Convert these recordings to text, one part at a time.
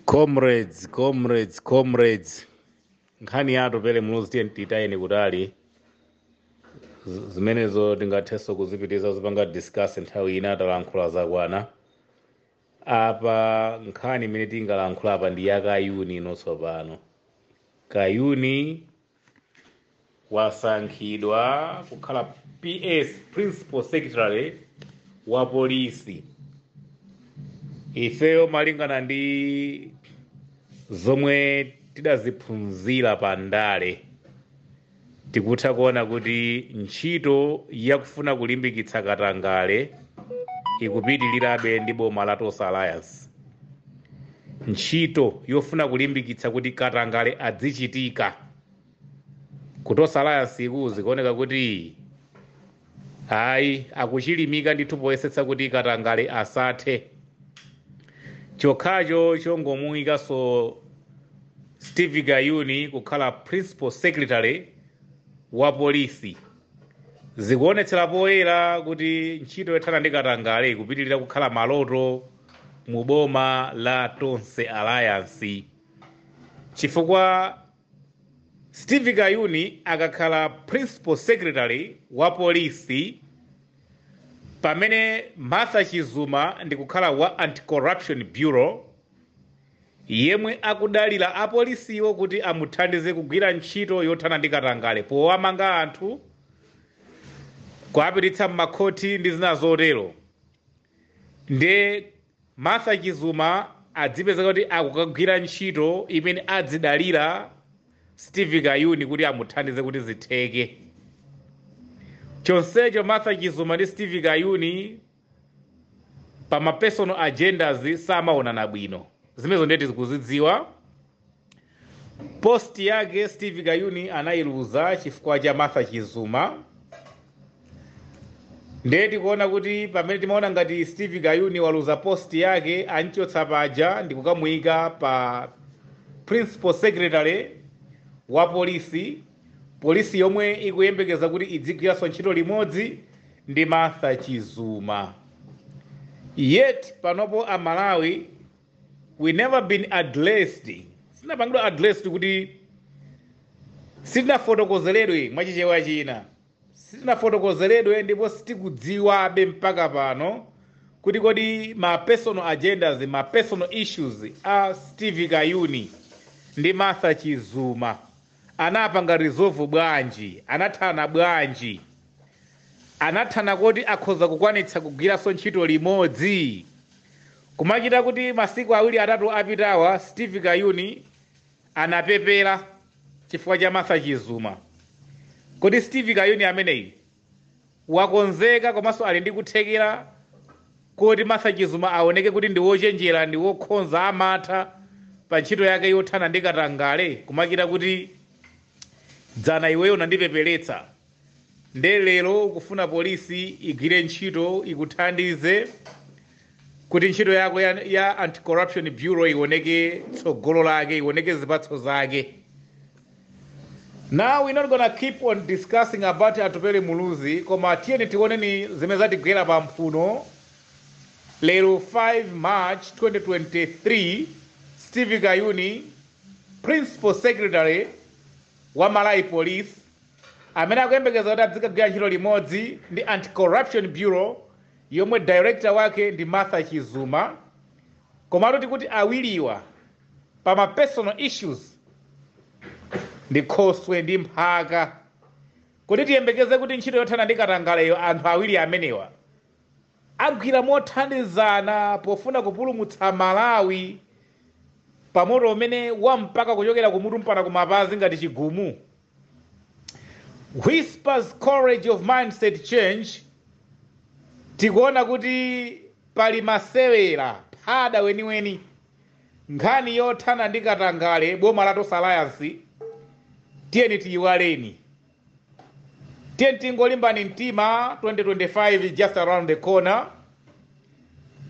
Comrades, comrades, comrades, nkhani ya Atupele Muluzi tiye titayeni kutali. Zimenezo tingathenso kuzipitiza zipanga discuss nthawi ina, atalankhula zakwana. Apa nkhani imene tingalankhula apa ndi ya Kayuni ino. Tsopano Kayuni wasankhidwa kukhala PS, Principal Secretary wa polisi. Ifeyo malingana ndi zomwe tidaziphunzira pa ndale, tikutha kuona kuti ntchito yakufuna kulimbikitsa katangale ikupitirirabe ndi boma la Tonse Alliance. Ntchito yofuna kulimbikitsa kuti katangale adzichitika ku Tonse Alliance ikuzi kuoneka kuti ayi, akuchilimika ndithu poyesetsa kuti katangale asathe. Chokhacho chongomuyikanso Steve Kayuni kukhala Principal Secretary wa polisi zikuonetsera poyera kuti ntchito yothana ndi katangale ikupitirira kukhala maloto mu boma la Tonse Alliance, chifukwa Steve Kayuni akakhala Principal Secretary wa polisi pamene Martha Chizuma ndikukhala wa Anti-Corruption Bureau, yemwe akudalira apolisiwo kuti amuthandize kugwira ntchito yothana ndi katangale powamanga anthu, kuapititsa m'makhoti ndi zina zotero, nde Martha Chizuma adzipezeka kuti akukagwira ntchito imene adzidalira Steve Kayuni kuti amuthandize kuti zitheke. Chonsecho Martha Chizuma ndi Steve Kayuni pa ma personal agendas samaonana bwino, zimenezo ndiye tikuzidziwa. Post yake Steve Kayuni anayiluza chifukwa cha Martha Chizuma. Ndiye tikuona kuti pamene timaona ngati Steve Kayuni waluza post yake, anchotsa paja ndikukamuyika pa Principal Secretary wa polisi, polisi yomwe ikuyembekeza kuti idzigwiranso ntchito limodzi ndi Martha Chizuma. Yet panopo Amalawi, we never been addressed, sitinapangidwa addressed kuti sitinafotokozeredwe, mwachichewa china sitinafotokozeredwe, ndipo sitikudziwabe mpaka pano kuti kodi ma personal agendas, ma personal issues a Steve Kayuni ndi Martha Chizuma anapanga resolve bwanji, anathana bwanji, anathana kuti akhoza kukwanitsa kugwiranso ntchito limodzi. Kumachita kuti masiku 2, 3 apitawa Steve Kayuni anapepera chifukwa cha Martha Chizuma. Kodi Steve Kayuni ameneyi wakonzeka komanso ali ndi kuthekera kuti Martha Chizuma aoneke kuti ndi wochenjera, ndi wokhonza, amatha pa ntchito yake yothana ndi katangale, kumachita kuti dzana iweyo unandipeperetsa, nde lero ukufuna polisi igwire ntchito, ikuthandize kuti ntchito yako ya Anti-Corruption Bureau ioneke tsogolo lake, ioneke zipatso zake? Now we're not gonna keep on discussing about Atupele Muluzi, koma tiyeni tioneni zimene zatigwera pa mphuno lero 5 March 2023. Steve Kayuni, Principal Secretary wa Malawi Police, amene akuyembekeza kuti adzikagwira ntchito limodzi ndi Anti-Corruption Bureau yomwe director wake ndi Martha Chizuma, komatu tikuti awiriwa pa ma personal issues ndi khoswe ndi mphaka. Kuti tiyembekeze kuti ntchito yothana ndi katangaleyo anthu awiri amenewa agwira mothandizana pofuna kupulumutsa Malawi pamoto umene wampaka kuchokera kumutu mpaka kumapazi ngati chigumu? Whispers College of Mindset Change, tikuona kuti pali masewera phada weniweni. Nkhani yothana ndi katangale boma la Tonse Alliance, tiyeni tiyiwaleni, tiyeni tingolimbani mtima. 2025 is just around the corner,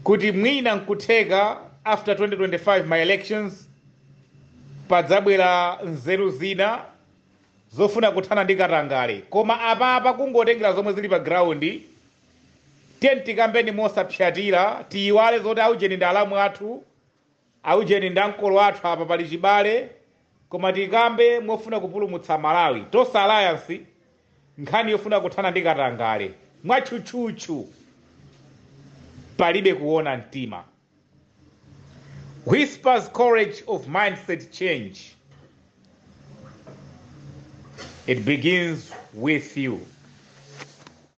kuti mwina nkutheka after 2025 my elections padzabwera nzeru zina zofuna kuthana ndi katangale. Koma apapa, kungotengera zomwe zili pa ground, tiyeni tikambeni mosapyatira, tiyiwale zoti aujeni ndi alamu athu. Aujeni ndamkolo athu apa pali chibale, koma tikambe mofuna kupulumutsa Malawi. Tonse Alliance, nkhani yofuna kuthana ndi katangale mwatchutchutchu, palibe kuona mtima. Whispers courage of mindset change. It begins with you.